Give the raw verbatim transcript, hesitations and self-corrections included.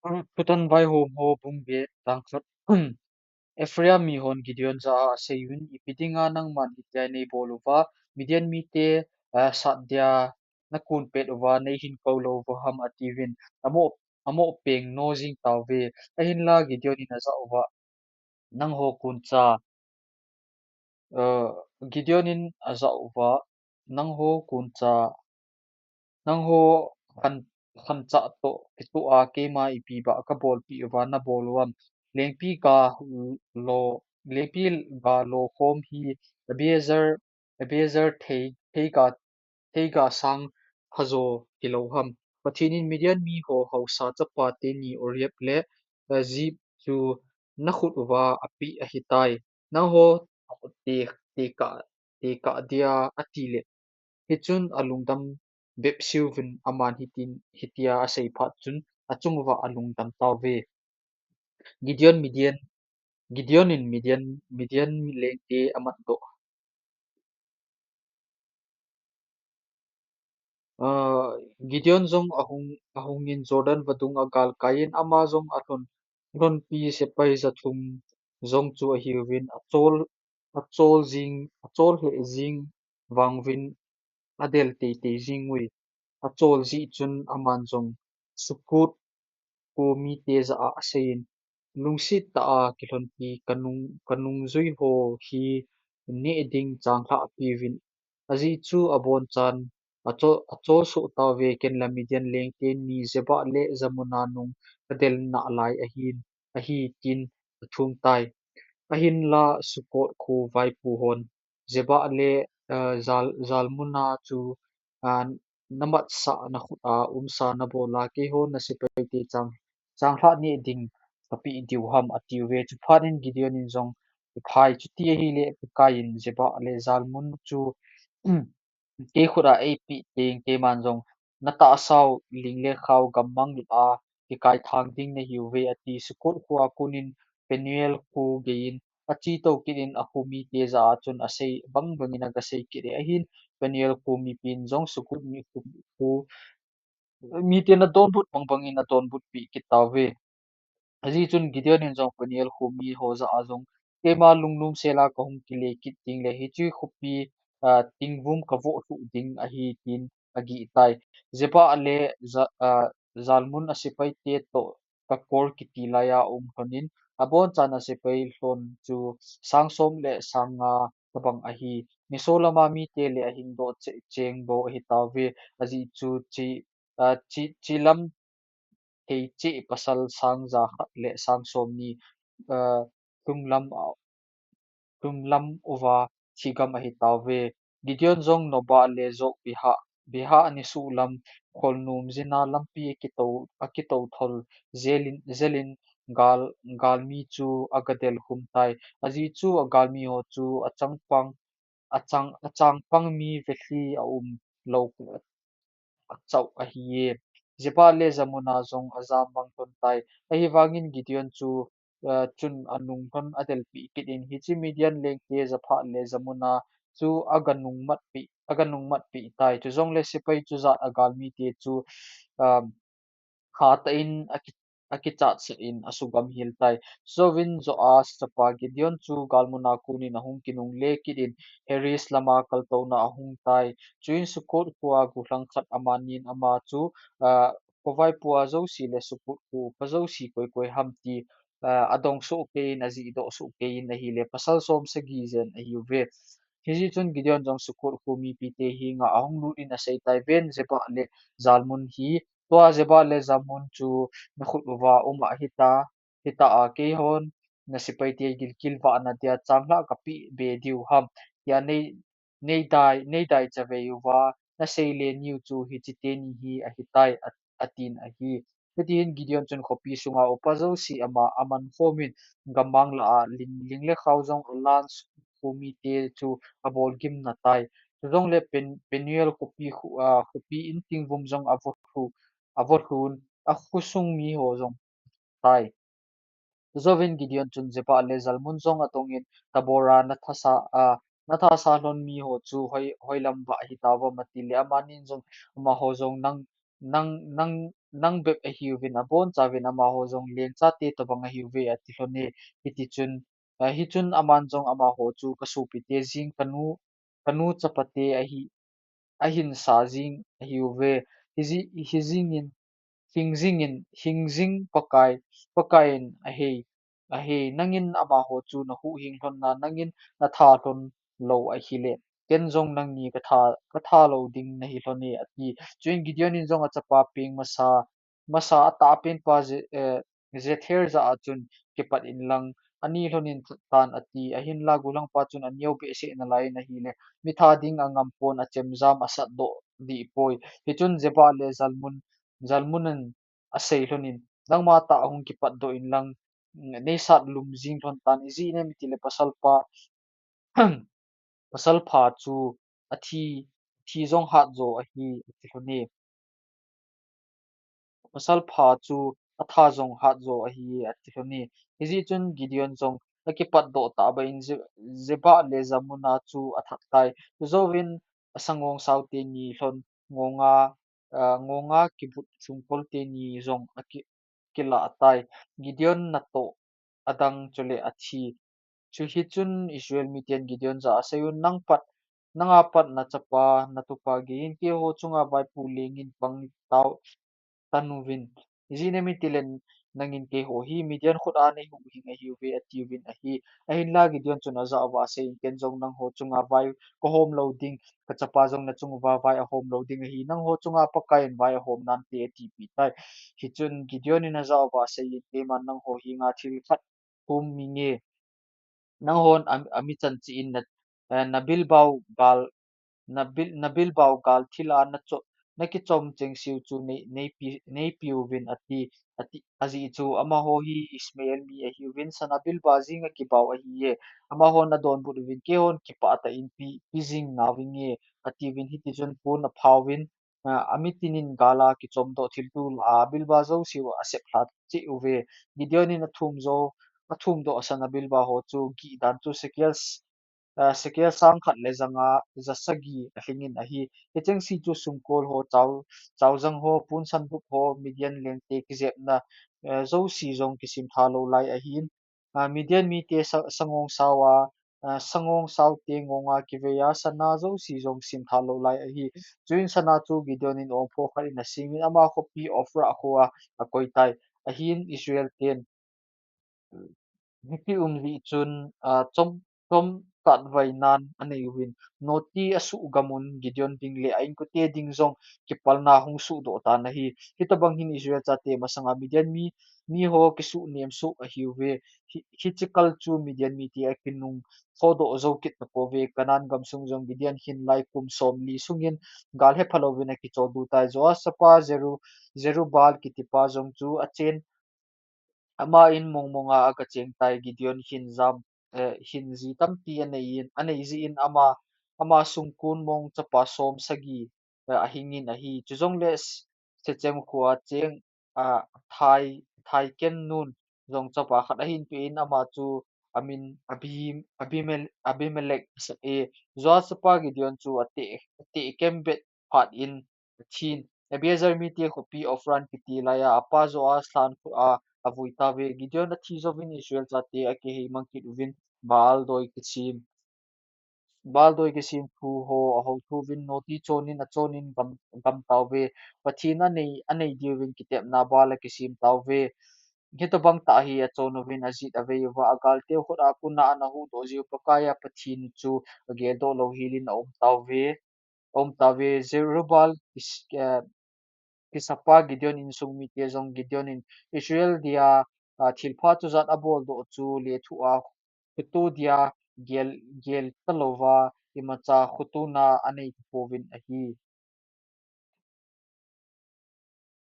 Thutan vaihom ho bung get, chang khat. Ephraim mihon Gideon jah a aseiyin, ipi dinga nangman hitia neibol uva, Midian mite, eh, sat dia nakun pet uva neihin kou lou uva ham, atiuvin, amo, amo peng no jing tauve. Ahinla Gideon in ajah uva, nangho kuncha, eh, Gideon in ajah uva, nangho kuncha, nangho khan, khancha toh kitoh a keima ipi ba kabolpeh uva nabol uvam. Lengpi ga lo, lengpi ga lo khom hi Abiezer, Abiezer thei, theiga, theiga sang phajo hilou ham. Pathen in Midian miho haosa chapa teni Oreb le, eh, Zeeb chu nakhut uva apeh ahitai. Nangho te, tekah, tekah dia atile, hichun alungdam bep seuvin, aman hitin, hitia asei phat chun achung uva alungdam tauve. Gideon Midian, Gideon in Midian, Midian lengte amatdoh. Ah, Gideon jong ahung, ahungin Jordan vadung agalkaiyin, ama jong alhon, lhonpi sepai jathum jong chu ahiuvin, achol, achol jing, achol lheh jing vangvin adel teitei jing uve. Achol jeh chun aman jong Sukkot kho mite jah a aseiyin, lungset tah a kilhonpi kanung, kanungjui ho hi neh ding changlhah peuvin. Ajeh chu abonchan achol, achol soh tauve, ken le Midian lengte ni Zeba le Zalmuna nung kadel nalai ahin, ahi tin athum tai. Ahinla Sukkot kho vaipo hon Zeba le, eh, Zal, Zalmuna chu, ah, namatsah nakhut a umsa nabol a, keihon nasepaite chang, changlhah neh ding kapeh diu ham, atiuve. Chuphat in Gideon in jong, phai, chuti ahile Pakaiyin Zeba le Zalmun chu kei khut a eipeh teng, keiman jong natahsa u ling le khao gammang a kikai thang ding nahiuve, ati. Sukkot kho a konin Penuel kho geiyin achetou kit in akho mite jah a chun asei bang bangin agasei kit e. Ahin Penuel kho mipin jong Sukkot mi kho, kho miten adonbut bang bangin adonbut peh kit tauve. Ajeh chun Gideon in jong Penuel kho miho jah a jong, keima lungnom sel a kahung kile kit ding le hiche khopi, ah, tingvum kavoh lhuh ding ahi tin agih tai. Zeba le Za, ah, Zalmun asepaite toh Kakor kiti laiya aum lhonin, abonchan asepai lhon chu sang som le sang nga tobang ahi. Nisolam a mite le ahingdoh cheh cheng bou ahi tauve, ajeh chu chi, ah, chi, chilam thei cheh pasal sang ja khat le sang som ni, ah, lhumlam a, lhumlam uva thigam ahi tauve. Gideon jong Noba le Jogbeha, Beha ani suhlam kholnom jina lampi akitou, akitou thol jelin, jelin gal, galmi chu agadel khum tai. Ajeh chu agalmi ho chu achangpang, achang, achangpang mi velhi aum lou achauh ahi e. Zeba le Zalmuna jong ajam mang lhon tai. Ahivangin Gideon chu, eh, chun anung lhon adelpeh kit in, hiche Midian lengte Zeba le Zalmuna chu aganung matpeh, aganung matpeh tai. Chujongle sepai chujat agalmite chu, um, hatah in aki, akichatsah in asugam hel tai. Chujouvin Joas chapa Gideon chu galmuna konin ahung kinungle kit in Heres lama kaltouna ahung tai. Chuin Sukkot khoa gollhang khat amanin ama chu, ah, khovaipo a jouse le Sukkot kho upa jouse koi koi ham ti, ah, adong soh kei in, ajihdoh soh kei in ahile pasal som sagi jen ahiuve. Hijeh chun Gideon jong Sukkot kho mipite henga ahung lut in asei tai, ven, Zeba le Zalmun hi, tua Zeba le Zalmun chu nakhut uva um ahita, hita a keihon nasepaite gilkel vahna dia changlhah kapeh be diu ham, tia nei, neidai, neidai chavei uva, nasei le niu chu hiche teni hi ahitai, a, atin ahi. Hitihin Gideon chun khopi sunga upa jouse ama, aman khomin gammang lah a ling, ling le khao jong alan, Sukkot kho mite chu abolgim na tai. Chujongle Pen, Penuel khopi khu, ah, khopi in tingvum jong avoh lhu, avoh lhun, akhosung miho jong tai. Chujouvin Gideon chun Zeba le Zalmun jong adongin, Tabor a nathasa, ah, nathasa lhon miho chu hoi, hoilam vah hitauvam, atile amanin jong, amaho jong nang, nang, nang, nang bep ahiuvin, abonchauvin amaho jong lengchate tobang ahiuve, ati lhon e. Hiti chun, eh, hichun aman jong amaho chu kasopite jing, kanu, kanu chapate ahi, ahinsa jing ahiuve. Hiji-, hijingin, hingjingin, hingjing Pakai, Pakaiyin ahei, ahei, nangin amaho chu nahuhhing lhon na, nangin natha lhon lou ahile, ken jong nangni katha, katha lou ding nahi lhon e, ati. Chuin Gideon in jong achapa peng masa, masa atahpen pa Je-, eh, Jether jah a chun kipat inlang, ani lhon in tan ati. Ahinla golhangpa chun aneo behseh nalaiyin ahile, mitha ding angam pon achemjam asatdoh dih poi. Hichun Zeba le Zalmun, Zalmun in asei lhon in, nangma tah hung kipatdoh inlang, neisat lum jing lhon tan, ijeh inem itile pasalpa, pasalpha chu athi, thi jong hat jo ahi, ati lhon e. Pasalpha chu atha jong hat jo ahi, ati lhon e. Hijeh chun Gideon jong akipatdoh tahbeh in Je-, Zeba le Zalmunna chu athah tai. Chujouvin asangong sao teni lhon ngonga, ah, ngonga kibut sungkol teni jong aki, kilah tai. Gideon natoh adang chule athi. Chu hichun Israel miten Gideon jah a aseiyin, nang pat, nanga pat nachapa, natupa geiyin keiho chunga vaipo lengin pang tao tan uvin. Ijeh inem itile nangin keiho hi Midian khut a neihuhhing ahiuve, atiuvin ahi. Ahinla Gideon chun ajah uva aseiyin, ken jong nangho chunga vai kahom lou ding, kachapa jong nachung uva vai ahom lou ding ahi, nangho chunga Pakaiyin vai ahom nante, atipeh tai. Hichun Gideon in ajah uva aseiyin, keiman nangho henga thil khat thum inge, nanghon am-, amichan cheh in na, eh, nabilbao gal, nabil, nabilbao gal thil a nacho-, nakichom chengse u chu nei, neipe, neipe uvin ati, ati, ajeh chu amaho hi Ishmael mi ahiuvin, sana bilba jing akibao ahiye. Amahon adonbut uvin, keihon kipah tah in pe, pe jing nauvinge, atiuvin, hiti chun pon aphauvin, ah, amitin in gal a kichomdoh thilto lah a bilba jouse u asep lha cheh uve. Gideon in athum jo, athumdoh sana bilba ho chu gih dan chu sekel s-, ah, sekel sang khat le janga ja sagi alhingin ahi. Hichengse chu sungkol ho, chao, chaojang ho, pon sandup ho, Midian lengte kijepna, eh, jouse jong kisim tha lou lai ahin. Ah, Midian mite sa-, sangong sao a, ah, sangong sao te ngonga kivei a, sana jouse jong sim tha lou lai ahi. Chuin sana chu Gideon in ompho khat in asemin ama khopi Ophrah khoa akoi tai. Ahin Israel ten hiche umjeh chun, ah, chom, chomchat vainan anei uvin, noti asuhgam un, Gideon ding le a inkote ding jong kipalna hung sohdoh tan ahi. Hitobang hin Israel chate masanga Midian mi, miho kisuhnem soh ahiuve. Hi, hiche kal chu Midian mite akinung thodoh jou kit tapouve. Canaan gamsung jong Gideon hin lai kum somli sungin gal hepha louvin akichol du tai. Joash chapa Jeru-, Jerubbaal kitipa jong chu achen, ama in mongmonga agacheng tai. Gideon hin jam, eh, hin ji tampi anei in, anei jeh in ama, ama sungkun mong chapa som sagi, eh, ahingin ahi. Chujongle S-, Shechem khoa cheng, ah, thai, thai ken nun jong chapa khat ahin pe in ama chu amin Abihim-, Abimel-, Abimelech asah e. Joash chapa Gideon chu ateh, ateh kembet phat in athin. Abiezer mite khopi Ophrah kiti laiya apa Joash lhan khut a avui tauve. Gideon athi jouvin Israel chate akihei mang kit uvin Baal doi kisem, Baal doi kisem thu ho ahou thuvin noti chonin achonin gam, gam tauve. Pathen anei, anei diuvin kitepna Baal akisem tauve. Hitobang tah hi achon uvin ajet avei uva, agalteu khut a kona ana huhdoh jiu Pakai a Pathen chu ageldoh louhel in aum tauve, aum tauve. Jerubbaal kis-, eh, kisapa Gideon insung mite jong Gideon in Israel dia, ah, thilpha chujat aboldoh chu lethuh a khutu dia gel, gel talouva imacha khutuna anei tapouvin ahi.